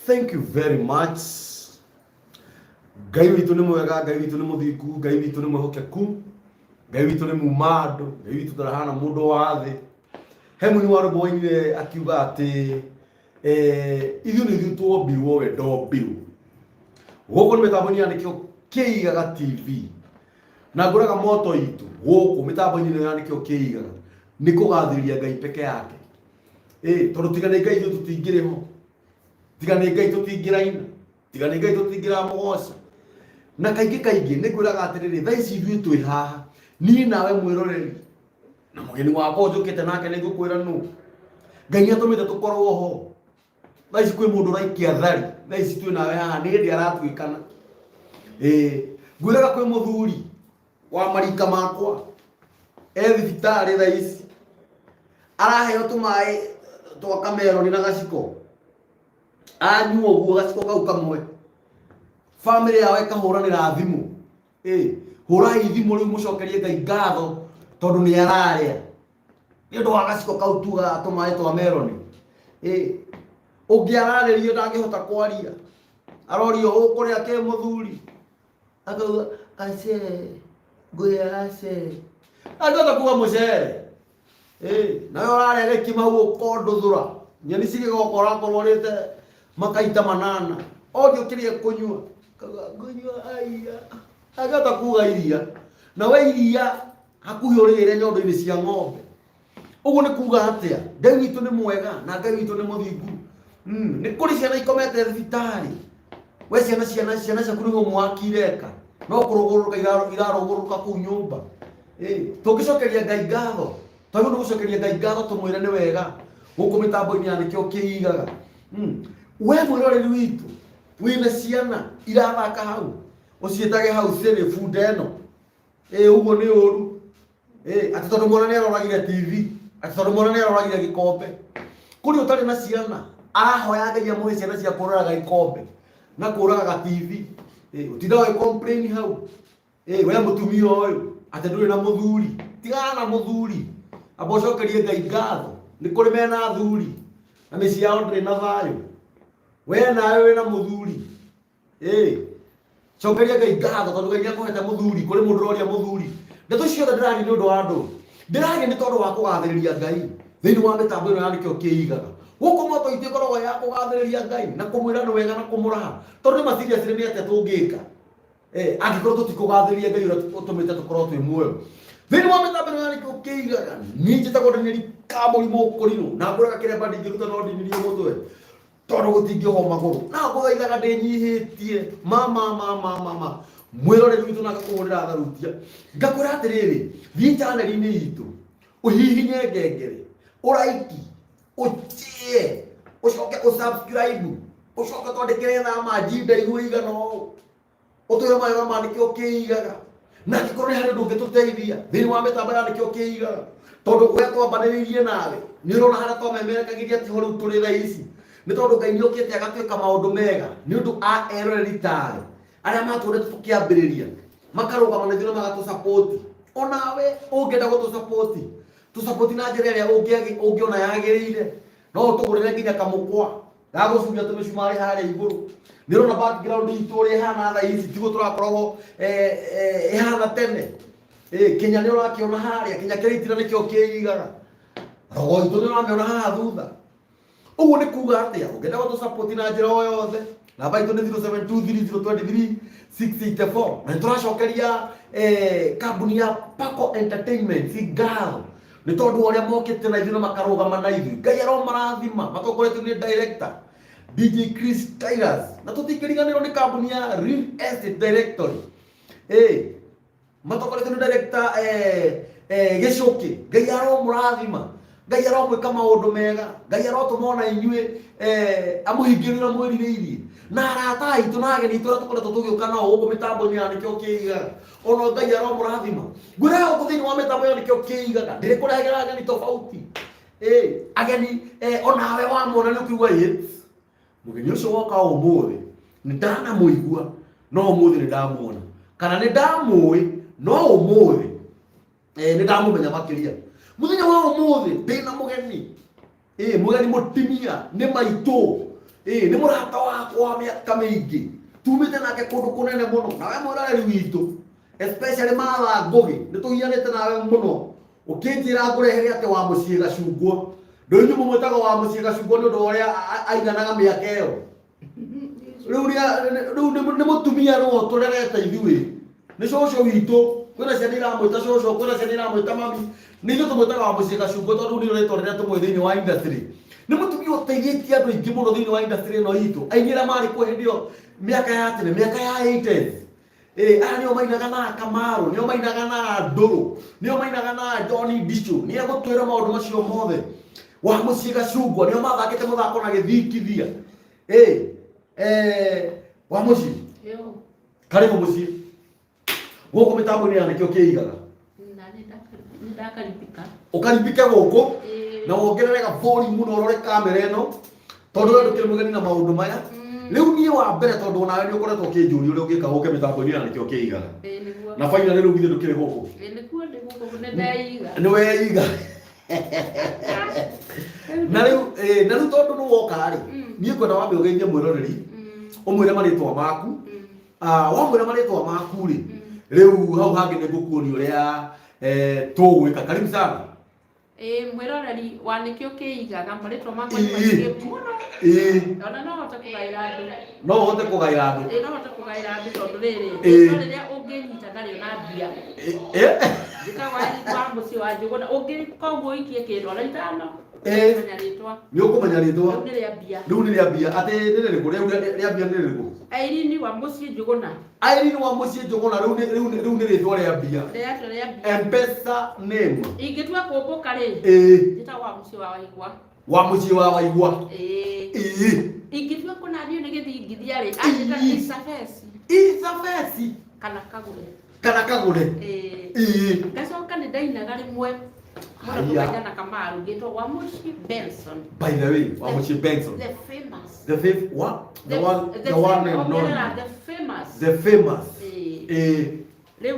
Thank you very much. Ngai witũ nĩ mwega, Ngai witũ nĩ mũthingu, Ngai witũ nĩ mwĩhokeku, Ngai witũ nĩ muma andũ, Ngai witũ ndarahana mũndũ wa thĩ. He mũini wa rwĩmbo wainire akiuga atĩ ithuĩ nĩ ithuĩ tuombirwo we ndombirwo. Gũkũ nĩ mĩtambo-inĩ ya nĩkĩo kĩigaga TV. Na ngũraga moto itũ gũkũ mĩtambo-inĩ ĩno ya nĩkĩo kĩigaga nĩ kũgathĩrĩria Ngai peke yake. Ĩ tondũ tiga nĩ Ngai ithuĩ tũtingĩrĩ ho, tiga nĩ Ngai tũtingĩraina, tiga nĩ Ngai tũtingĩramũgoca. Na kaingĩ kaingĩ nĩ ngwĩraga atĩrĩrĩ, thaa ici ithuĩ twĩ haha, niĩ nawe mwĩroreri na mũgeni wakwa njũkĩte nake nĩ ngũkwĩra nũ. Ngai nĩ atũmĩte tũkorwo ho. Thaa ici kwĩ mũndũ ũraikia thari, thaa ici twĩ nawe haha nĩ hĩndĩ aratuĩkana. Ĩ ngwĩraga kwĩ mũthuri wa marika makwa e thibitarĩ thaa ici araheo tũmaĩ twa kameroni na gaciko, anyua ũguo gaciko kau kamwe, bamĩrĩ yao ĩkahũranĩra thimũ. Ĩ hũrai thimũ rĩu mũcokerie Ngai ngatho tondũ nĩ ararĩa nĩ ũndũ wa gaciko kau tugaga tũmaĩ twa meroni. Ĩ ũngĩ ararĩrio ndangĩhota kwaria, arorio ũkũrĩa kĩ mũthuri, akauga gacere, ngũrĩa gacere, angĩhota kuga mũcere. Ĩ nawe ũrarĩa gĩkima hau ũkonduthũra nyeni cigĩgoka ũrakorwo ũrĩte makaita manana, orio kĩrĩa kũnyua, akauga ngũnyua aiya, angĩhota kuga iria, nawe iria hakuhĩ ũrĩgĩre nyondo-inĩ cia ng'ombe. Ũguo nĩ kuga atĩa? Ngai witũ nĩ mwega na Ngai witũ nĩ mũthingu. Nĩ kũrĩ ciana ikomete thibitarĩ, we ciana ciana ciana ciaku nĩ homework ireka, no kũrũgũrũka irarũgũrũka kũu nyũmba. Tũngĩcokeria Ngai ngatho, twagĩrĩirwo nĩ gũcokeria Ngai ngatho tũmwĩre nĩ wega gũkũ mĩtambo-inĩ ya nĩkĩo kĩigaga. We mwĩroreri witũ wĩna ciana irathaka hau, ũciĩtage hau cĩrĩ bunda ĩno. Ĩ ũguo nĩ ũru. Ĩ atĩ tondũ mwana nĩ aroragire TV, atĩ tondũ mwana nĩ aroragire gĩkombe. Kũrĩ ũtarĩ na ciana arahoya Ngai amũhe ciana cia kũroraga ikombe na kũragaga TV. Ĩ ũtindaga ũgĩ complain hau. Ĩ we mũtumia ũyũ atĩ ndũrĩ na mũthuri, tigana na mũthuri, amba ũcokerie Ngai ngatho. Nĩ kũrĩ mena athuri na mĩciĩ yao ndĩrĩ na thayũ. We nawe wĩna mũthuri. Ĩ cokeria Ngai ngatho tondũ Ngai nĩ akũhete mũthuri. Kũrĩ mũndũ ũroria mũthuri. Ndeto ciothe ndĩraria nĩ ũndũ wa andũ, ndĩraria nĩ tondũ wa kũgathĩrĩria Ngai thĩinĩ wa mĩtambo ĩno ya nĩkĩo kĩigaga. Gũkũ moto itũ ĩkoragwo ya kũgathĩrĩria Ngai na kũmwĩra nĩ wega na kũmũraha, tondũ nĩ ma seriously nĩ atĩa tũngĩka angĩkorwo tũtikũgathĩrĩria Ngai ũrĩa ũtũmĩte tũkorwo twĩ muoyo thĩinĩ wa mĩtambo ĩno ya nĩkĩo kĩigaga. Niĩ njĩtagwo Daniel Kamũrimũ Kũrinũ na ngũraga kĩremba ndingĩruta no ndinirie mũtwe tondũ gũtingĩohwo magũrũ, na ngũthaithaga ndĩnyihĩtie ma ma ma ma ma ma mwĩroreri witũ na ngakũhũrĩra tharutia ngakwĩra atĩrĩrĩ, thiĩ channel-inĩ itũ ũhihinye ngengere, ũraiki, ũchie, ũcoke ũsubscribe, ũcoke twandĩkĩre thaa manji ndaihu ĩigana ũũ, ũtwĩre mawega ma nĩkĩo kĩigaga, na angĩkorwo nĩ harĩ ũndũ ũngĩtũteithia thĩinĩ wa mĩtambo ya nĩkĩo kĩigaga, tondũ ũrĩa twambanĩrĩirie nawe nĩ ũrona harĩa twamemerekagiria tiho rĩu tũrĩ thaa ici, nĩ tondũ Ngai nĩ okĩte agatwĩka maũndũ mega nĩ ũndũ a eroreri tarĩ arĩa matũrĩte tũkĩambĩrĩria, makarũgama na ithuĩ na magatũsapoti. Onawe ũngĩenda gũtũsapoti, tũsapoti na njĩra ĩrĩa ũngĩona yagĩrĩire, no ũtũgũrĩre nginya kamũkwa gagũcuria tũmĩcumarĩ harĩa igũrũ. Nĩ ũrona background itũ ũrĩa ĩhana thaa ici, tiguo tũrakoragwo ĩhana tene. Kĩnya nĩ ũrakĩona harĩa, kĩnya kĩrĩa itira nĩkĩo kĩigaga rogo itũ, nĩ ũramĩona haha thutha. Ũguo nĩ kuga atĩa? Ũngĩenda gũtũsapoti na njĩra o yothe, namba itũ nĩ 0723023684. Na nĩ tũracokeria kambuni ya Paco Entertainment ngatho nĩ tondũ wa ũrĩa mokĩte na ithuĩ na makarũgama na ithuĩ. Ngai aromarathima matongoretio nĩ director DJ Chris Tyrus, na tũtingĩriganĩrwo nĩ kambuni ya Real Estate Directory matongoretio nĩ director Gĩcũkĩ. Ngai aromũrathima, Ngai aromwĩka maũndũ mega, Ngai arotũma ona inyuĩ amũhingĩrie ũrĩa mwĩrirĩirie. Na arata aitũ na ageni aitũ arĩa tũkoretwo tũgĩũka nao gũkũ mĩtambo-inĩ ya nĩkĩo kĩigaga, ona Ngai aromũrathima. Ngwĩraga gũkũ thĩinĩ wa mĩtambo ya nĩkĩo kĩigaga ndĩrĩkũrehagĩra ageni tofauti. Ageni onawe wamona nĩ ũkĩigua ĩ mũgeni ũcio woka ũmũthĩ nĩ ndanamũigua no ũmũthĩ nĩ ndamuona, kana nĩ ndamũĩ no ũmũthĩ nĩ ndamũmenya makĩria. Mũthenya wa ũmũthĩ ndĩna mũgeni. Ĩ mũgeni mũtimia nĩ maitũ, ĩ nĩ mũrata wakwa wa mĩaka mĩingĩ, tumĩte nake kũndũ kũnene mũno. Nawe mwĩroreri witũ, especially Martha Ngũgĩ, nĩ tũgianĩte nawe mũno ũkĩnjĩra ngũrehere atĩ wa mũciĩ gacungwa. Ndũ inyuĩ mũmwĩtaga wa mũciĩ gacungwa nĩ ũndũ wa ũrĩa aiganaga mĩaka ĩyo. Rĩu rĩu nĩ mũtumia nĩwe ũtũrerete ithuĩ, nĩ cũcũ witũ. Kwĩna ciana iramwĩta cũcũ, kwĩna ciana iramwĩta mami, nĩ ithuĩ tũmwĩtaga wa mũciĩ gacungwa tondũ nĩ rĩtwa rĩrĩa tũmũĩ thĩinĩ wa industry. Nĩ mũtumia ũteithĩtie andũ aingĩ mũno thĩinĩ wa industry ĩno itũ, aingĩ arĩa marĩ kuo hĩndĩ ĩyo mĩaka ya tene, mĩaka ya 80s. Ĩ aya nĩo mainaga na Kamaru, nĩo mainaga na Ndũrũ, nĩo mainaga na John Ndichu, nĩ egũtwĩra maũndũ macio mothe. Wa mũciĩ gacungwa nĩo mathakĩte mũthako na gĩthingithia. Ĩ wa mũciĩ Yo, karibu mũciĩ gũkũ mĩtambo-inĩ ya nĩkĩo kĩigaga. Na nĩ ndakaribika. Ũkaribike gũkũ Ĩĩ. na wongerere gabori mũno ũrore kamera ĩno tondũ we ndũkĩrĩ mũgeni na maũndũ maya. Rĩu niĩ wa mbere, tondũ onawe nĩ ũkoretwo ũkĩnjũria ũrĩa ũngĩka gũke mĩtambo-inĩ ya nĩkĩo kĩigaga. Ĩĩ, nĩguo. Na finally rĩu githĩ ndũkĩrĩ gũkũ? Ĩĩ, nĩguo, ndĩ gũkũ, nĩ ndeiga. Nĩ weiga. Na rĩu na rĩu tondũ nĩ woka rĩ, niĩ ngwenda wambe ũgeithie mwĩroreri, ũmwĩre marĩtwa maku. Ah, wamwĩra marĩtwa maku rĩ, rĩu hau hangĩ nĩ ngũkuonia ũrĩa tũgwĩka. Karibu sana. Ĩĩ, mwĩroreri wa nĩkĩo kĩigaga, marĩtwa makwa nĩ Ĩĩ. maingĩ mũno. Ĩĩ. Ona no hote kũgaĩra andũ. No ũhote kũgaĩra andũ. Ĩĩ, no hote kũgaĩra andũ tondũ rĩrĩ, Ĩĩ. rĩtwa rĩrĩa ũngĩnyita narĩo na mbia, Eh, njĩtagwo Irene wa mũciĩ wa Njũgũna. Ũngĩka ũguo ũikie kĩndũ ona 5, Ĩĩ. ũkũmenya rĩtwa. Nĩ ũkũmenya rĩtwa. Rĩu nĩ rĩa mbia. Rĩu nĩ rĩa mbia. Atĩ nĩ rĩrĩkũ rĩu rĩa mbia? Nĩ rĩrĩkũ? Irene wa mũciĩ Njũgũna. Irene wa mũciĩ Njũgũna, rĩu nĩ rĩtwa rĩa mbia. Rĩatwa rĩa mbia. Mpesa name. Ingĩtua kũmbũka rĩ, Ĩĩ. njĩtagwo wa mũciĩ wa Waigwa. Wa mũciĩ wa Waigwa. Ĩĩ. Ĩĩ. Ingĩtua kũnanio nĩ gĩthingithia rĩ, anjĩta Isabesi. Isabesi. Kana Kagũre. Kana Kagũre. Ĩĩ. Ĩĩ. Ngacoka nĩ ndainaga rĩmwe mũno Haya. tũkaina na Kamaru, ngĩtwo wa mũciĩ Benson. By the way, wa mũciĩ Benson. The famous. The fifth what, the one, the one and ongerera only. The famous. The famous. Ĩĩ. Ĩĩ. Rĩu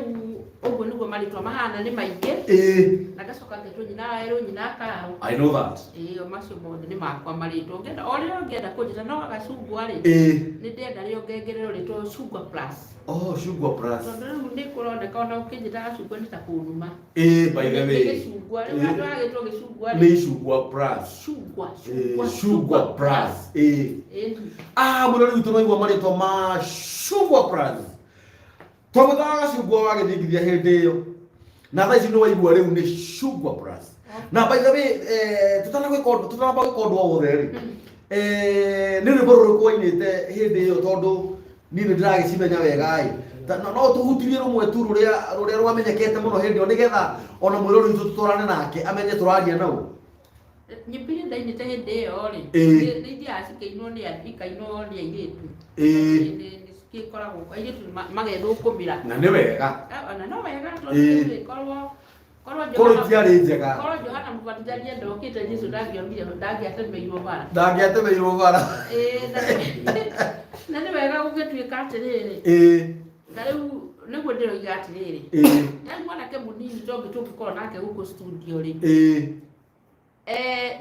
ũguo nĩguo marĩtwa mahana, nĩ maingĩ. Ĩĩ. Na ngacoka ngetwo nyina wa Erũ, nyina Karau. I know that. Ĩĩ, macio mothe nĩ makwa marĩtwa. Ũngĩenda o rĩrĩa ũngĩenda kũnjĩta no gacungwa rĩ, Ĩĩ. nĩ ndĩrenda rĩongererwo rĩtwo Cungwa Plus. Oh, Cungwa Plus. Tondũ rĩu nĩ kũroneka ona ũkĩnjĩta gacungwa nĩ ta kũnuma. Ĩĩ, by the Nĩ way, gĩcungwa rĩu. Ĩĩ. Handũ hagĩtwo gĩcungwa rĩ, Nĩ Cungwa Plus. Cungwa. Ĩĩ. Cungwa. Cungwa Plus, ĩĩ. Ĩĩ. Ah, mũrori witũ, no igua marĩtwa ma Cungwa Plus. Twamwĩtaga gacungwa wa gĩthingithia hĩndĩ ĩyo, na thaa ici nĩ waigua rĩu nĩ Cungwa Plus. Na by the way, tũtanagwĩka ũndũ, tũtanamba gwĩka ũndũ o wothe rĩ, nĩ rwĩmbo rũrĩkũ wainĩte hĩndĩ ĩyo? Tondũ niĩ nĩ ndĩragĩcimenya wega ĩ. No tũhutirie rũmwe tu rũrĩa rwamenyekete mũno hĩndĩ ĩyo, nĩgetha ona mwĩrori witũ tũtwarane nake amenye tũraria nau. Nyĩmbo iria ndainĩte hĩndĩ ĩyo rĩ, Ĩĩ. nĩ ithiaga cikĩinwo nĩ ikainwo nĩ airĩtu. Ĩĩ. Nĩ cigĩkoragwo airĩtu magethũkũmĩra. Na nĩ wega. Ah, ona no wega tondũ Ĩĩ. rĩu korwo korwo korwo itiarĩ njega, korwo Johana Mũbatithania ndokĩte, Jesu ndangĩonire, ndangĩatemeirwo bara. Ndangĩatemeirwo bara. Ĩĩ, na nĩ wega gũgĩtuĩka atĩrĩrĩ, na rĩu nĩguo ndĩroiga atĩrĩrĩ, rĩu mwanake mũnini tongĩ tũngĩkorwo nake gũkũ studio rĩ,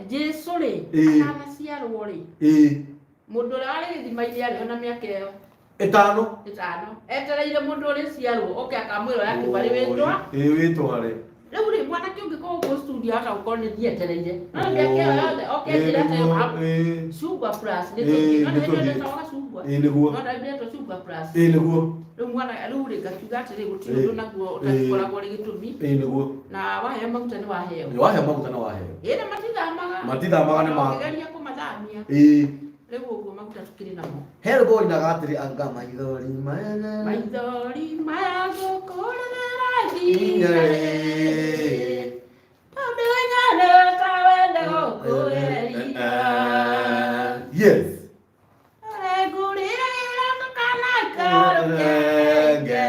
Jesu rĩ, atanaciarwo rĩ, mũndũ ũrĩa warĩ gĩthima-inĩ arĩ ona mĩaka ĩyo 5. 5, etereire mũndũ ũrĩ ciarwo oke akamwĩra oya kĩbarĩ wĩtwa. Ĩĩ, wĩtware. Rĩu rĩ, mwanake ũngĩkorwo gũkũ studio hata gũkorwo nĩ ndietereire no mĩaka ĩyo yothe oke njĩra atĩ Cungwa Plus nĩ tũthiĩ no nĩ nĩ tũthiĩ. ndetagwo gacungwa. Ĩĩ, nĩguo. No ndetwo Cungwa Plus. Ĩĩ, nĩguo. Rĩu mwana rĩu rĩ, ngakiuga atĩrĩ, gũtirĩ Ĩĩ. ũndũ naguo ũtagĩkoragwo ũrĩ gĩtũmi. Ĩĩ, nĩguo. Na waheo maguta nĩ waheo. Nĩ waheo maguta nĩ waheo. Ĩĩ, na matithamaga. Matithamaga, nĩ ma ũngĩgeria kũmathamia. Rĩu ũguo maguta tũkĩrĩ namo. He rwĩmbo woinaga atĩrĩ, anga maithori maya. Maithori maya gũkũrĩra Inya thirĩ rĩ. Tondũ nyonete wendo gũkũherithia. Yes. Ngũrĩra ndũkanakarũkenge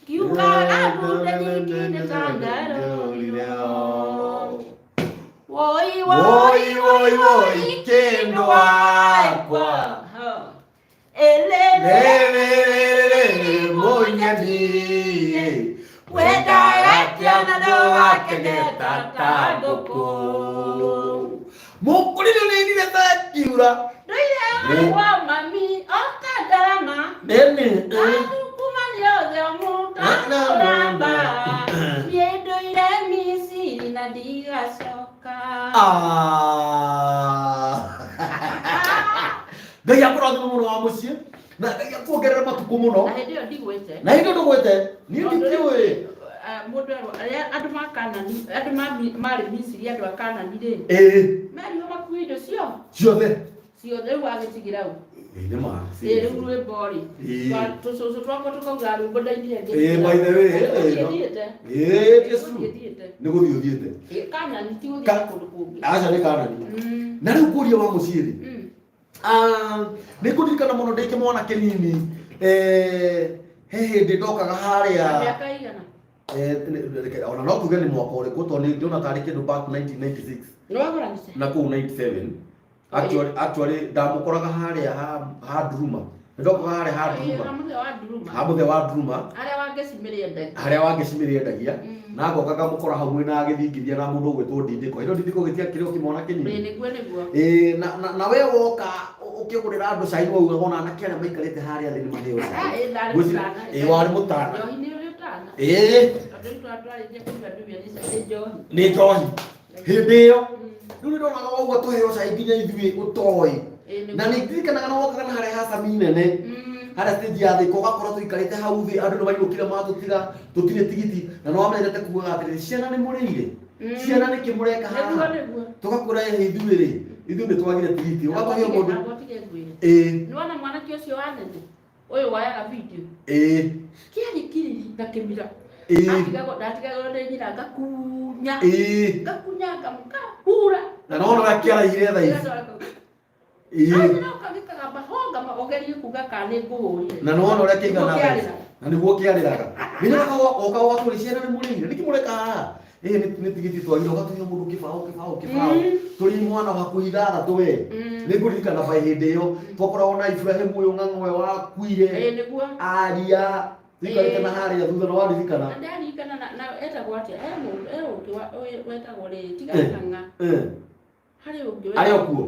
ngiugaga mbunde nyingĩ nĩ ta ngarũrire. Woi. Woi, woi, woi, kendo wakwa. Elele. Lelelelele, mũnyeni. Wendaga kĩona ndũgakene ta ngũkũ. Mũkũrinũ nĩ ainire thengiura. Ndũire wa mami oka ndarama. Nĩni. Athukuma nĩ othe mũtakũramba. Niĩ ndũire Misiri na ndigacoka. Ah. Ngai akũrathime mũno wa mũciĩ na Ngai akuongerere matukũ mũno. Na hĩndĩ ĩyo ndigwĩte. Na hĩndĩ ĩyo ndũgwĩte niĩ ndikĩũĩ. Mũndũ erwo arĩa andũ ma Kanani, andũ marĩ Misiri, andũ a Kanani rĩ, merirwo makue indo cio ciothe ciothe, rĩu wagĩtigĩra ũ? Ĩĩ, nĩ ma. Ĩ rĩu rwĩmbo rĩ, tũcũcũ twakwa tũkauga rwĩmbo ndainire. Ĩĩ, by the way, ĩĩ, thiĩte. Ĩĩ, ti true. Thiĩte. Nĩ gũthiĩ ũthiĩte. Ĩ, Kanani ti gũthiĩ kũndũ kũngĩ. Aca, nĩ Kanani. Na rĩu ngũrie wa mũciĩ rĩ, nĩ ngũririkana mũno ndĩ kĩmwana kĩnini, he hĩndĩ ndokaga harĩa. Mĩaka igana? Ona no tuge nĩ mwaka ũrĩkũ, tondũ nĩ ndĩrona tarĩ kĩndũ back 1996. Nĩ wagũranĩte? Na kũu 97 actually ndamũkoraga harĩa ha Nduruma, nĩ ndokaga harĩa ha Nduruma. Ha mũthee wa Nduruma. Ha mũthee wa Nduruma. Harĩa Wangeci mĩrĩendagia. Harĩa Wangeci mĩrĩendagia. Na ngoka ngamũkora hau mwĩna gĩthingithia na mũndũ ũgwĩtwo Ndindĩko. Ĩno Ndindĩko gĩtiakĩrĩ o kĩmwana kĩnini. Ĩĩ, nĩguo nĩguo. Ĩĩ, na we woka ũkĩgũrĩra andũ cai, waugaga ona anake arĩa maikarĩte harĩa thĩ nĩ maheo cai. Ĩĩ, ndarĩ mũtana. Ĩĩ, warĩ mũtana. Njohi nĩ ũrĩ ũtana. Ĩĩ. Tondũ rĩu twarĩkia kũnyua ndumia nĩ njohi. Nĩ njohi hĩndĩ ĩyo. Rĩu nĩ ndonaga wauga tũheo cai nginya ithuĩ ũtoĩ. Na nĩ ndirikanaga na wokaga na harĩa ha Sami nene, harĩa stage ya Thika, ũgakora tũikarĩte hau thĩ, andũ nĩ mainũkire matũtiga tũtirĩ tigiti, na no wamenyerete kugaga atĩrĩrĩ, "Ciana nĩ mũrĩire? Ciana nĩkĩ mũreka haha?" Nĩguo. Tũgakwĩra, "Ĩ, ithuĩ rĩ, ithuĩ nĩ twagire tigiti." Ũgatũhe mũndũ. Agwatige ngwĩre. Ĩĩ. Nĩ wona mwanake ũcio wa nene ũyũ wayaga video? Ĩĩ. Kĩarĩ kiriri na kĩmira. Ĩĩ. Ndatigagwo nĩ nyina, ngakunya. Ĩĩ. Ngakunya ngamũkahura. Na nona ũrĩa kĩaraihire thaa ici. Ĩĩ. Gĩkagamba honga ũgerie kuga kana nĩ ngũhũrire. Na nĩwona ũrĩa kĩigana Nĩguo thaa ici. kĩarĩra. Na nĩguo kĩarĩraga. Nĩnyonaga woka ũgatũria, "Ciana nĩ mũrĩire? Nĩkĩ mũreka haha?" "Ĩĩ, nĩ tigiti twagire." Ũgatũhe mũndũ kĩbaũ kĩbaũ kĩbaũ. Tũrĩ mwana wa hakuhĩ 6 we. Nĩ ngũririkana by hĩndĩ ĩyo twakoragwo na Ibrahim ũyũ ng'ang'o ũyũ wakuire. Ĩĩ, nĩguo. Aria tuikarĩte na harĩa thutha na waririkana. Na ndarikana na etagwo atĩa, he mũndũ he ũngĩ wetagwo rĩrĩ, tiga ng'ang'a. Harĩ ũngĩ. Arĩ o kuo.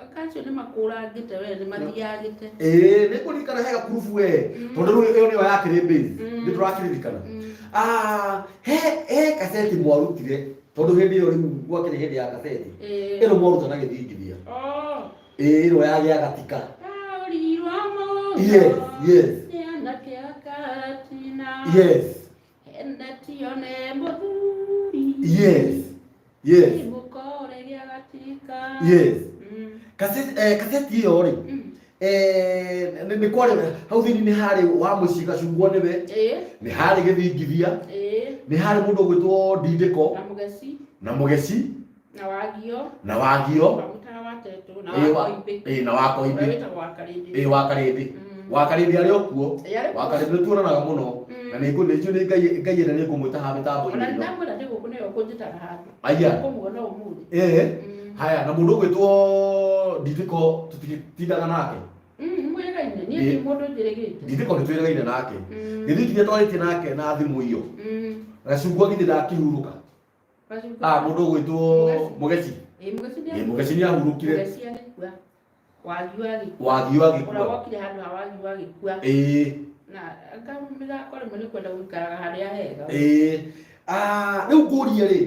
Akacio nĩ makũrangĩte we, nĩ mathiagĩte. Ĩĩ, nĩ ngũririkana he gakurubu we, tondũ rĩu ĩyo nĩyo yakĩrĩ base. Nĩ tũrakĩririkana. Ah, he kaseti mwarutire, tondũ hĩndĩ ĩyo rĩu gwakĩrĩ hĩndĩ ya kaseti. Ĩno mwaruta na gĩthingithia. Oh. Ĩĩ, ĩno ya gĩagatika. Taũrirwo mũno. Yes. Nĩ anake akatina. Endetio nĩ mũthuri. Yes. Mũkore gĩagatika. Kaseti ĩyo rĩ, nĩ kwarĩ hau thĩinĩ, nĩ harĩ wa mũciĩ Gacungwa nĩwe, nĩ harĩ gĩthingithia, nĩ harĩ mũndũ ũgwĩtwo Ndindĩko. Na Mũgeci. Na Mũgeci. Na Wagio. Na Wagio. Wa mũtara wa Tetũ na Ĩĩ, wa Koimbĩ. Ĩĩ, na wa Koimbĩ. Ũrĩa wĩtagwo wa Karĩndĩ. Ĩĩ, wa Karĩndĩ. Wa Karĩndĩ arĩ o kuo. Ĩĩ, arĩ kuo. Wa Karĩndĩ nĩ tuonanaga mũno. Na nĩ nĩ njũĩ nĩ Ngai ĩrĩa nĩ ngũmwĩta haha mĩtambo-inĩ Ona ĩno. ndamwĩra ndĩ gũkũ nĩwe ũkũnjĩtaga handũ. Aya. Ngũmuona ũmũthĩ. Ĩĩ. Haya, na mũndũ ũgwĩtwo Ndindĩko tũtitindaga nake. Mwĩrĩgaine, niĩ ti mũndũ njĩrĩgĩte. Ndindĩko nĩ twĩrĩgaine nake. Gĩthingithia twarĩtie nake na thimũ iyo. Gacungwa githĩ ndakĩhurũka? Gacungwa. Ah, mũndũ ũgwĩtwo Mũgeci. Ĩĩ, Mũgeci nĩ Ĩĩ, Mũgeci nĩ ahurũkire. Mũgeci agĩkua. Wagio agĩkua. Wagio agĩkua. Ũrĩa wokire handũ ha Wagio agĩkua. Ĩĩ. Na anga mĩthako rĩmwe nĩ kwenda gũikaraga harĩa hega. Ĩĩ. Ah, rĩu ngũrie rĩ,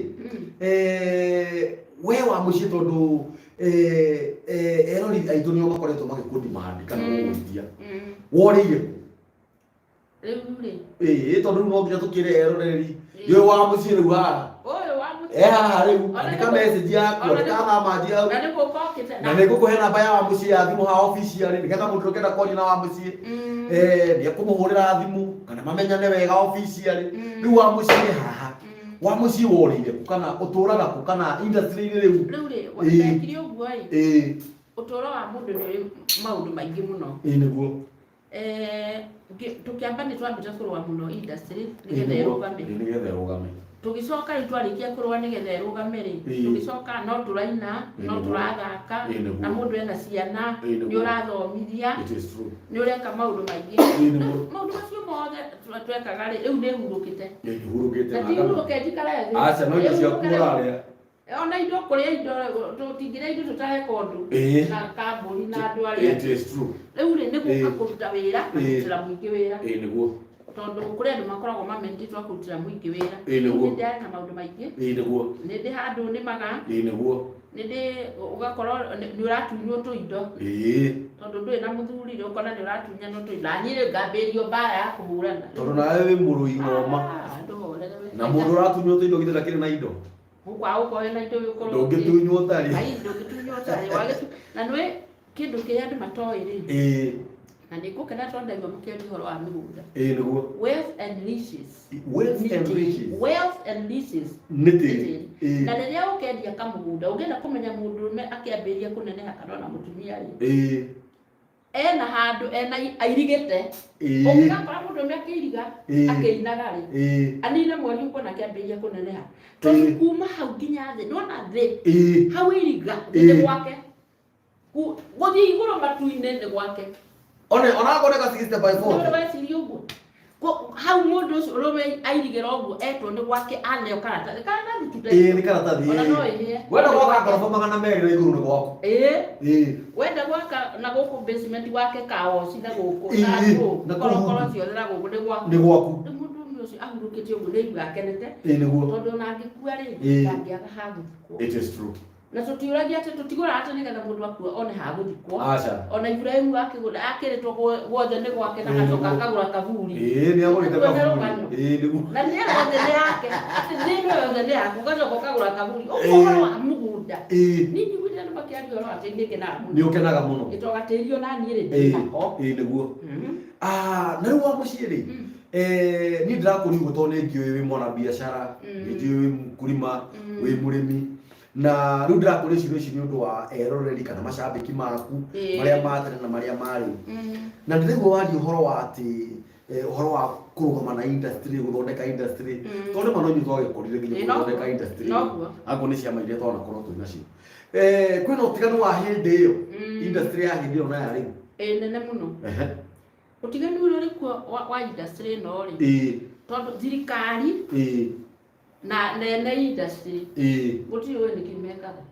we wa mũciĩ, tondũ erori aitũ nĩo makoretwo magĩkũdemand kana gũgwĩtia, worĩire kũ? Rĩu rĩ. Ĩĩ, tondũ rĩu no nginya tũkĩre eroreri ũyũ wa mũciĩ rĩu haha. Ũyũ wa mũciĩ. E haha rĩu. Ona Andĩka message yaku, andĩka thamaji hau. Na nĩ gũkokĩte. Na nĩ ngũkũhe namba ya wa mũciĩ ya thimũ ha official nĩgetha mũndũ ũkĩenda kwaria na wa mũciĩ, nĩ ekũmũhũrĩra thimũ kana mamenyane wega official. Rĩu wa mũciĩ haha, wa mũciĩ worĩire kũ kana ũtũraga kũ kana industry-inĩ rĩu? Rĩu rĩ, ndekire ũguo ĩ. Ũtũũro wa mũndũ nĩ ũrĩ maũndũ maingĩ mũno. Ĩĩ, nĩguo. Tũkĩamba nĩ twambĩte kũrũa mũno industry nĩgetha ĩrũgame. Ĩĩ, nĩgetha ĩrũgame. Tũgĩcoka rĩu twarĩkia kũrũa nĩgetha ĩrũgame rĩ, tũgĩcoka no tũraina, no tũrathaka, Nĩguo. na mũndũ ena ciana, Ĩĩ, nĩguo. nĩ ũrathomithia, It is true. Nĩ ũreka maũndũ maingĩ. Ĩĩ, nĩguo. Maũndũ macio mothe twekaga rĩ, rĩu nĩ hurũkĩte. Ĩĩ, nĩ hurũkĩte. Na ti hurũke njikare thĩ. Aca, no indo Rĩu ciaku hurũke rĩu. ũrarĩa. Ona indo kũrĩa indo tũtingĩrĩa indo tũtarekondu na kambuni na andũ arĩa. It is true. Rĩu rĩ, nĩ gũka kũruta wĩra na kũrutĩra mũingĩ wĩra. Ĩĩ nĩguo. Tondũ kũrĩ andũ makoragwo mamenyetwo a kũrutĩra mũingĩ wĩra. Ĩĩ nĩguo. Nĩ ndĩarĩ na maũndũ maingĩ. Ĩĩ nĩguo. Nĩ ndĩ handũ nĩmaga. Ĩĩ nĩguo. Nĩ ndĩ ũgakorwo nĩ ũratunywo tũindo. Tondũ ndũrĩ na mũthuri rĩ, ũkona nĩ ũratunyanwo tũindo. Na niĩ rĩ, ngambĩrĩrio mbara ya kũhũrana. Tondũ nawe wĩ mũrũi ng'oma. Ndũhorere we. Na mũndũ ũratunywo tũindo githĩ ndakĩrĩ na indo. Gũkũ gũkorwo wĩna indo ũkorwo. Ndũngĩtunywo ũtarĩ. Ai, ndũngĩtunywo ũtarĩ. Na nĩũĩ kĩndũ kĩrĩa andũ matoĩ rĩ. Na nĩ ngũkena tondũ ndaigua mũkĩaria ũhoro wa mĩgũnda. Ĩĩ nĩguo. Wealth and riches. Wealth and riches. Wealth and riches. Nĩ tĩri. Na rĩrĩa ũkendia kamũgũnda, ũngĩenda kũmenya mũndũrũme akĩambĩrĩria kũneneha kana ona mũtumia rĩ. Ena handũ ena airigĩte. Ũngĩgakora mũndũrũme akĩiriga, akĩinaga rĩ. Anine mweri ũkuona akĩambĩrĩria kũneneha. Tondũ kuma hau nginya thĩ, nĩwona thĩ. Hau iriga, thĩ nĩ gwake. Gũthiĩ igũrũ matu-inĩ nĩ gwake. One onakorwo nĩ ka 60 by 40. Nĩ weciria ũguo. Hau mũndũ ũcio ũrũme airigĩra ũguo etwo nĩ gwake aneo karatathi. Karatathi tu. Ĩĩ nĩ karatathi. Ona no ĩhĩe. Wenda gwaka ngoroba 200 na igũrũ nĩ gwaku. Ĩĩ. Wenda gwaka na gũkũ basement wake kaoci na gũkũ na korokoro ciothe na gũkũ nĩ gwaku. Nĩ gwaku. Rĩu mũndũ ũcio ahurũkĩte ũguo nĩ aiguaga akenete. Ĩĩ nĩguo. Tondũ ona angĩkua rĩ, ndangĩaga ha gũthikwo. It is true. Na tũtiũragia atĩ tũtigũraga atĩ nĩgetha mũndũ akua one ha gũthikwo. Aca. Ona Iburahĩmu akĩgũra akĩrĩtwo guothe nĩ gwake na agacoka akagũra kaburi. Ĩĩ nĩ agũrĩte kaburi. Ĩĩ nĩguo. Na nĩ yothe nĩ yake. Atĩ thĩ ĩno yothe nĩ yaku ũgacoka ũkagũra kaburi. Ũguo ũhoro wa mũgũnda. Niĩ njiguĩte andũ makĩaria ũhoro wa tĩri nĩ ngenaga mũno. Nĩ ũkenaga mũno. Gĩtoga tĩri ona niĩ rĩ ndinako. Ĩĩ nĩguo. Na rĩu wa mũciĩ rĩ, niĩ ndĩrakũria ũguo tondũ nĩ ngĩũĩ wĩ mwana biacara, nĩ njũĩ wĩ mkulima, wĩ mũrĩmi. Na rĩu ndĩrakũria ciũria ici nĩ ũndũ wa eroreri kana macambĩki maku marĩa ma tene na marĩa ma rĩu. Na ndĩraigua waria ũhoro wa atĩ ũhoro wa kũrũgama na industry, gũthondeka industry. Tondũ nĩ ma no ithuĩ twagĩkorire nginya gũthondeka industry. Akorwo nĩ ciama iria twanakorwo twĩ nacio. Kwĩna ũtiganu wa hĩndĩ ĩyo, industry ya hĩndĩ ĩyo na ya rĩu? Ĩĩ nene mũno. Ũtiganu ũrĩa ũrĩ kuo wa industry ĩno rĩ, tondũ thirikari na nene industry gũtirĩ ũĩ nĩkĩ mekaga.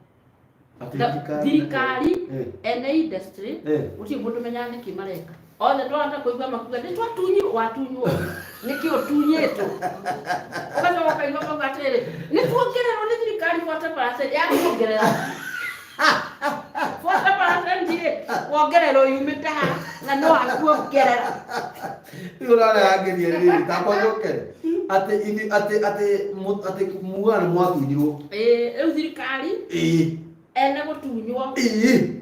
Thirikari ene industry gũtirĩ mũndũ ũmenyaga nĩkĩ mareka. Othe twahota kũigua makuga nĩ twatunyirwo, watunywo nĩkĩ ũtunyĩtwo? Ũgacoka ũkaigua mauga atĩrĩrĩ, nĩ tuongererwo nĩ thirikari 40% ya kuongerera 40% rĩ, wongererwo yumĩte ha na no akuongerera. Rĩu ũrarehangeria rĩrĩ takwa njokere atĩ atĩ atĩ atĩ mugaga nĩ mwatunyirwo. Rĩu thirikari ene gũtunywo.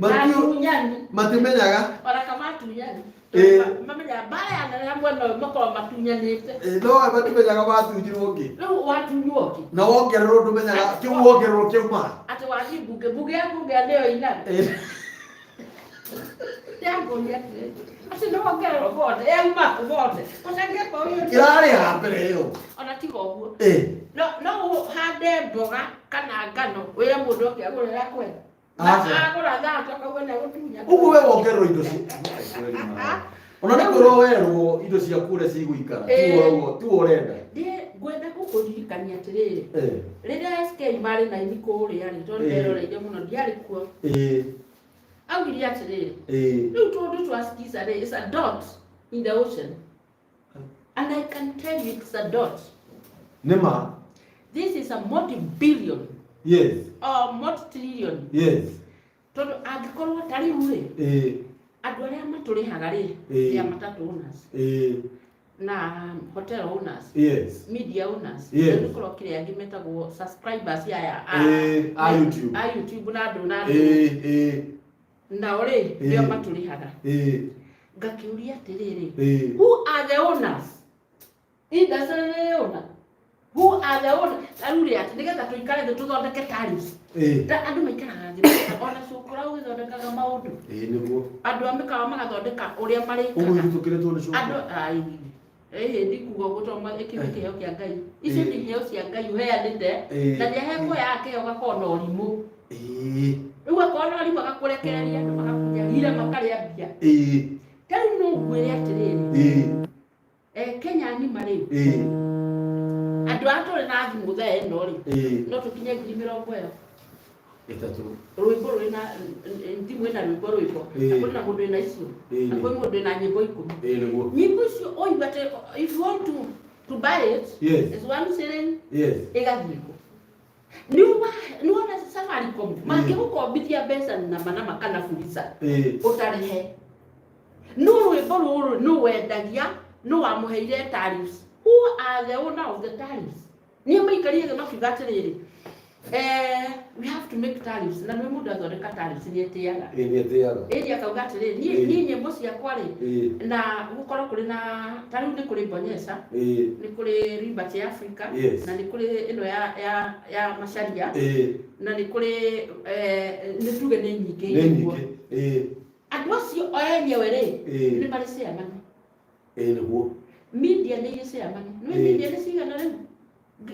Atunyani. Matimenyaga. Ona kama atunyani. Mamenyaga mbara ya nene mwena ũyũ makoragwo matunyanĩte. No matimenyaga matunyirwo kĩ. Rĩu watunywo kĩ? Na wongererwo ndũmenyaga kĩu wongererwo kĩauma. Atĩ wathiĩ mbunge, mbunge ya mbunge nĩyo inaga. Ndangũria atĩrĩrĩ, atĩ nĩ wongererwo bote, yauma kũ bote? Ũcangĩe kwa ũyũ. Ĩrarĩ ha mbere ĩyo? Ona tiga ũguo. No ũhande mboga kana ngano wĩre mũndũ oke agũre akwenda. Agũra thaa akauga nĩ agũtunya. Ũguo we wongererwo indo cia. Ona nĩ kwĩrwo werwo indo ciaku ũrĩa cigũikara. Tiwe ũrenda. Ngwenda gũkũririkania atĩrĩrĩ. Rĩrĩa SK marĩ na ini kũrĩa rĩ, tondũ nderoreire mũno ndiarĩ kuo. Augire atĩrĩrĩ. Rĩu tũndũ twa Skiza rĩ, is a dot in the ocean. And I can tell you it's a dot. Nĩ ma. This is a multi-billion. Yes. Or multi-trillion. Yes. Tondũ angĩkorwo ta rĩu rĩ, andũ arĩa matũrĩhaga rĩ, nĩ a matatũ owners. Na hotel owners. Yes. Media owners. Yes. Nĩ gũkorwo kĩrĩa angĩ metagwo subscribers aya a YouTube. A YouTube na andũ na andũ. Nao rĩ, nĩo matũrĩhaga. Ngakĩũria atĩrĩrĩ, who are the owners? Industry nĩ owner. Who are the owners? Na rĩu rĩ, atĩ nĩgetha tũikare thĩ tũthondeke tariffs. Andũ maikaraga thĩ, ona cũkũra ũgĩthondekaga maũndũ. Nĩguo. Andũ a mĩkawa magathondeka ũrĩa marĩkaga. Ũguo ithuĩ tũkĩrĩtwo nĩ cũkũra. Andũ, ai, ndikuga ũguo tondũ kĩu nĩ kĩheo kĩa Ngai. Icio nĩ iheo cia Ngai ũheanĩte. Na nĩahekwo yake ũgakorwo na ũrimũ. Rĩu akorwo na ũrimũ agakũrekereria andũ magakũnyarira makarĩa mbia. Ta rĩu no ngwĩre atĩrĩrĩ. Kenya ng'ima rĩ. Andũ aya tũrĩ na thimũ thaa ĩno rĩ. No tũkinye 20,000. Ĩtatũ. Rwĩmbo rwĩna timu ĩna rwĩmbo rwĩmbo. Na kwĩna mũndũ wĩna icio. Na kwĩ mũndũ wĩna nyĩmbo 10. Ĩĩ nĩguo. Nyĩmbo icio ũigua atĩ if you want to buy it, is 1 shilling. Ĩgathiĩ kũ? Nĩwona Safaricom mangĩgũkombithia mbeca nama nama kana Fuliza ũtarĩhe, no rwĩmbo rũrũ nũ wendagia? Nũ wamũheire tariffs? Who are the owner of the tariffs? Nĩ maikarire thĩ makiuga atĩrĩrĩ, we have to make tariffs. Na nĩ mũndũ athondeka tariffs nĩ etĩaga. Ĩĩ, nĩ etĩaga. Ĩni akauga atĩrĩrĩ, niĩ niĩ nyĩmbo ciakwa rĩ, na gũkorwo kũrĩ na ta rĩu nĩ kũrĩ Bonyesa, nĩ kũrĩ Liberty Africa, na nĩ kũrĩ ĩno ya Macharia, na nĩ kũrĩ nĩ tuge nĩ nyingĩ. Nĩ ũguo. Nyingĩ. Ĩĩ. Andũ acio o enyewe rĩ, nĩ marĩ share money. Ĩĩ nĩguo. Media nĩ irĩ share money. Nĩ media nĩ cigana rĩu,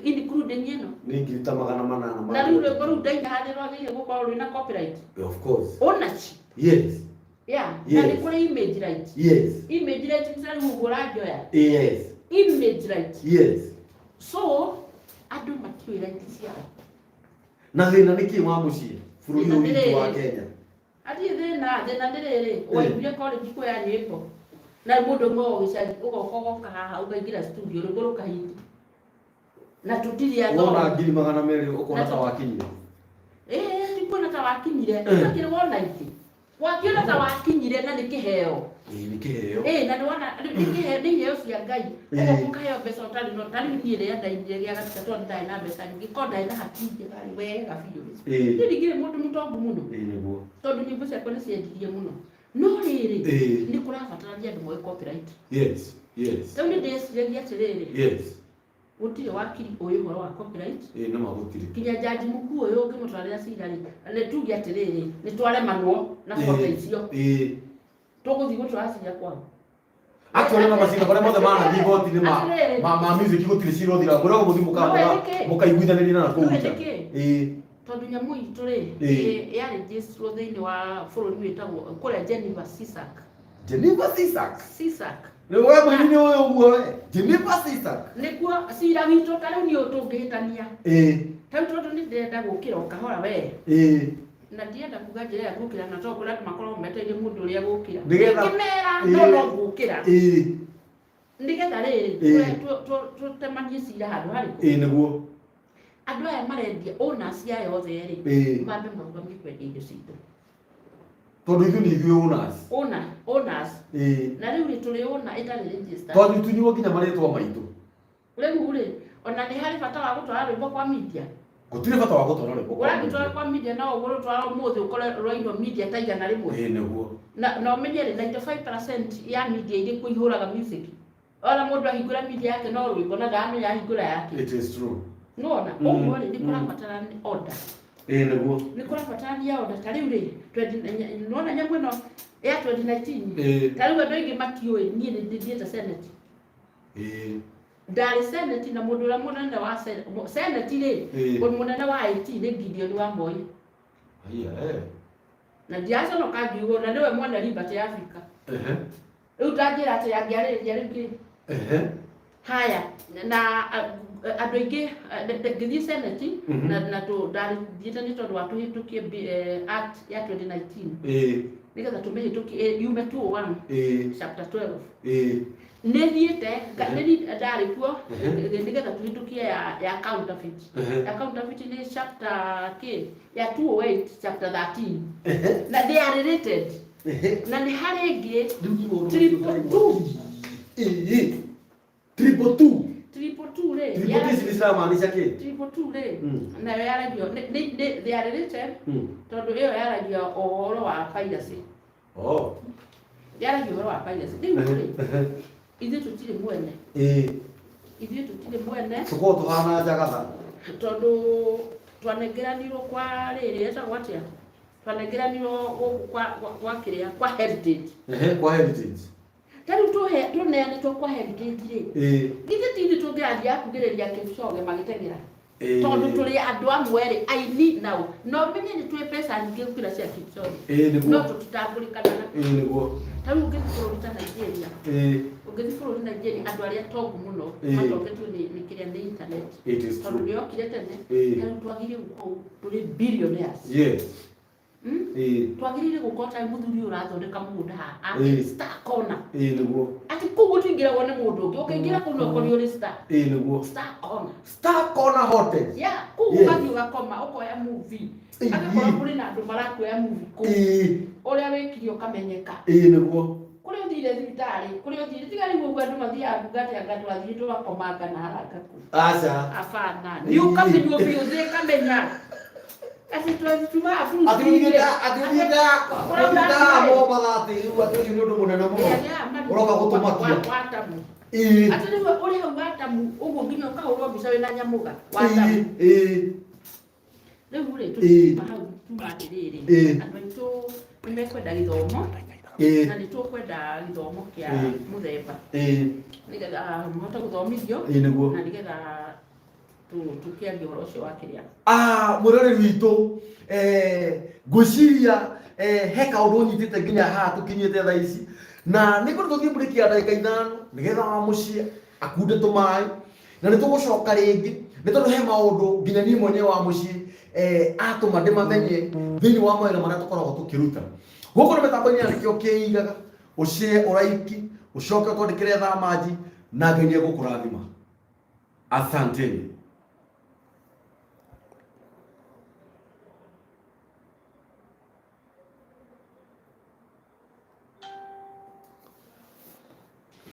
including ĩno? Nĩ ngiri ta 800 Na rĩu rwĩmbo rũu ndaina harĩa rwagĩrĩire gũkorwo rwĩna copyright Of course. Ownership. Yeah, na nĩ kũrĩ image right. Image right nĩ ta rĩu ũguo ũranjoya. Image right. So andũ matiũĩ right ciao. Na thĩna nĩ kĩ wa mũciĩ bũrũri Thĩna ũyũ nĩ witũ wa rĩrĩ. Kenya? Atirĩ thĩna. Thĩna nĩ rĩrĩ, waiguire college kuoya nyĩmbo na mũndũ ũmwe wa gĩcagi ũgoka ũgoka haha ũkaingĩra studio rwĩmbo rũkahiti na tũtirĩ Wona athomi. 200,000 ũkona Na ta wakinyire. Ĩĩ, tikuona ta wakinyire. Ũtakĩrĩ wona ingĩ wakiona ta wakinyire na nĩ kĩheo. Ĩĩ, nĩ kĩheo. Ĩĩ, na nĩwona nĩ kĩheo, nĩ iheo cia Ngai. Ũgoka ũkaheo mbeca ũtarĩ no tarĩu niĩ rĩrĩa ndainire gĩa gatuka, tondũ ndarĩ na mbeca nyingĩ, korwo ndarĩ na hakiri njega rĩ wega biũ rĩ, niĩ ndingĩrĩ mũndũ mũtongu mũno. Ĩĩ nĩguo. Tondũ nyĩmbo ciakwa nĩ ciendirie mũno, no rĩrĩ, nĩ kũrabatarania andũ moĩ copyright. Rĩu nĩ ndĩciragia atĩrĩrĩ, gũtirĩ wakiri ũĩ ũhoro wa copyright. Ĩĩ nĩ ma gũtirĩ. Kinya jaji mũkuu ũyũ ũngĩmũtwarĩra cira rĩ, nĩ tuge atĩrĩrĩ, nĩ twaremanwo na bota icio, tũgũthiĩ gũtwara cira kwao. Actually na macira marĩa mothe manathiĩ igoti-inĩ ma Atĩrĩrĩ. ma music gũtirĩ cira ũthiraga. Mwĩragwo mũthiĩ Nĩũĩ nĩkĩ? mũkaiguithanĩria na kũu Nĩũĩ nja. nĩkĩ? Ĩĩ. Tondũ nyamũ itũ rĩ, yarĩnjĩcirwo thĩinĩ wa bũrũri wĩtagwo kũrĩa Geneva, CISAC. Geneva CISAC. CISAC. Nĩ we mũini nĩ ũyũ ũguo we. Geneva CISAC. Nĩkuo cira witũ ta rĩu nĩ ũyũ tũngĩhĩtania. Ta rĩu tondũ nĩ ndĩrenda gũkĩra o kahora we, na ndienda kuga njĩra ĩrĩa ngũkĩra, na tondũ kũrĩ andũ makoragwo metereire mũndũ ũrĩa gũkĩra. Ngĩmera no ngũkĩra nĩgetha rĩrĩ tũtemanie cira handũ harĩkũ. Ĩĩ nĩguo. Andũ aya marendia owners aya othe rĩ, mambe marũgamie kwendia indo citũ. Tondũ ithuĩ nĩ ithuĩ owners. Owners. Na rĩu rĩ, tũrĩ owner ĩtarĩ registered. Twatutunyirwo nginya marĩtwa maitũ. Rĩu rĩ, ona nĩ harĩ bata wa gũtwara rwĩmbo kwa media? Gũtirĩ bata wa gũtwara rwĩmbo kwa Ũragĩtwara media. kwa media no ũgũrũtwara ũmũthĩ ũkore rwainwo media ta 100. Ĩĩ nĩguo. Na ũmenye rĩ, 95% ya media irĩkũ ihũraga music? Ona mũndũ ahingũra media yake no rwĩmbo na ndaramenya ahingũra yake. It is true. Nĩwona? Ũguo rĩ, nĩ kũrabatarania order. Ĩĩ nĩguo. Nĩ kũrabatarania order. Ta rĩu rĩ, nĩwona nyamũ ĩno ya 2019? Ta rĩu andũ aingĩ matiũĩ niĩ nĩ ndithiĩte Senate. Ndarĩ Senate na mũndũ ũrĩa mũnene wa Senate rĩ, mũnene wa IT nĩ Gideon wa Moi. Haiya, eh. Na ndiraconoka ngiuga na nĩwe mwene Liberty Africa. Rĩu ndanjĩra atĩ angĩarĩrĩria rĩu kĩ? Haya, na andũ aingĩ ngĩthiĩ Senate, na ndathiĩte nĩ tondũ wa tũhĩtũkie Act ya 2019. Nĩgetha tũmĩhĩtũkie, yume 201, chapter 12. Nĩ thiĩte, nĩ thiĩ ndarĩ kuo, nĩgetha tũhĩtũkie ya counterfeit. Ya counterfeit nĩ chapter kĩ? Ya 208 chapter 13. Na they are related. Na nĩ harĩ ĩngĩ 222. Ĩĩ. 222. 222 rĩ, Triple two ici nĩ ciramaanisha kĩ? 222 rĩ, nayo yaragio nĩ they are related, tondũ ĩyo yaragia ũhoro wa piracy. Yaragia ũhoro wa piracy. Rĩu rĩ, ithuĩ tũtirĩ mwene. Ithuĩ tũtirĩ mwene. Tũkoragwo tũhana njagatha. Tondũ twanengeranirwo kwa rĩrĩ etagwo atĩa? Twanengeranirwo gũkũ kwa kĩrĩa kwa heritage. Ehe, kwa heritage. Ta rĩu tũneanĩtwo kwa heritage rĩ. Githĩ ti ithuĩ tũngĩrathiĩ kugĩrĩria Kipchoge magĩteng'era? Tondũ tũrĩ andũ amwe rĩ, aini nao na ũmenye nĩ twĩ mbeca nyingĩ gũkĩra cia Kipchoge, no tũtitambũrĩkanaga. Ĩĩ nĩguo. Ta rĩu ũngĩthiĩ bũrũri ta Nigeria, ũngĩthiĩ bũrũri Nigeria, andũ arĩa tongu mũno matongetio nĩ kĩrĩa nĩ internet, It is tondũ true. nĩyokire tene. Ta rĩu twagĩrĩire gũkorwo tũrĩ billionaires. Twagĩrĩire gũkorwo ta mũthuri ũyũ ũrathondeka mũgũnda haha ake Star Corner, Ĩĩ nĩguo. Atĩ kũu gũtingĩragwo nĩ mũndũ ũngĩ, ũkĩingĩra kũu no ũkorio ũrĩ star. Ĩĩ nĩguo. Star Corner. Star Corner Hotel. Yeah, kũu ũgathiĩ ũgakoma, ũkoya movie, agakorwo kũrĩ na andũ marakuoya movie kũu, ũrĩa wĩkire ũkamenyeka. Ĩĩ nĩguo. Kũrĩa ũthire thibitarĩ, kũrĩa ũthire, tiga rĩu ũguo andũ mathiaga kuga atĩ anga twathire twakomanga na haraka kũu. Aca. Abana nĩ ũkamenywo biũ, thĩ ĩkamenya atĩ tumaga. Atĩ ũthiĩte haha Mombatha, atĩ rĩu atĩ ũcio nĩ ũndũ mũnene mũno ũroka gũtũmakia. Watamu. Atĩ rĩu ũrĩ hau Watamu ũguo, nginya ũkahũrwo mbica wĩna nyamũga Watamu. Rĩu rĩ, tũkiuma hau tuma atĩrĩrĩ, andũ aitũ nĩ mekwenda gĩthomo, na nĩ tũkwenda gĩthomo kĩa mũthemba, nĩgetha mũhote gũthomithio, Ĩĩ nĩguo. na nĩgetha tũkĩarie ũhoro ũcio wa kĩrĩa. Ah, mwĩroreri witũ, ngwĩciria he kaũndũ ũnyitĩte nginya haha tũkinyĩte thaa ici, na nĩ ngũrĩ tũthiĩ break ya ndagĩka 5 nĩgetha wa mũciĩ akunde tũmaĩ, na nĩ tũgũcoka rĩngĩ, nĩ tondũ he maũndũ nginya niĩ mwenyewe wa mũciĩ atũma ndĩmamenye thĩinĩ wa mawĩra marĩa tũkoragwo tũkĩruta gũkũ nĩ mĩtambo-inĩ ya nĩkĩo kĩigaga ũshare, ũraiki, ũcoke ũtwandĩkĩre thamanji, na Ngai nĩ egũkũrathima. Asanteni.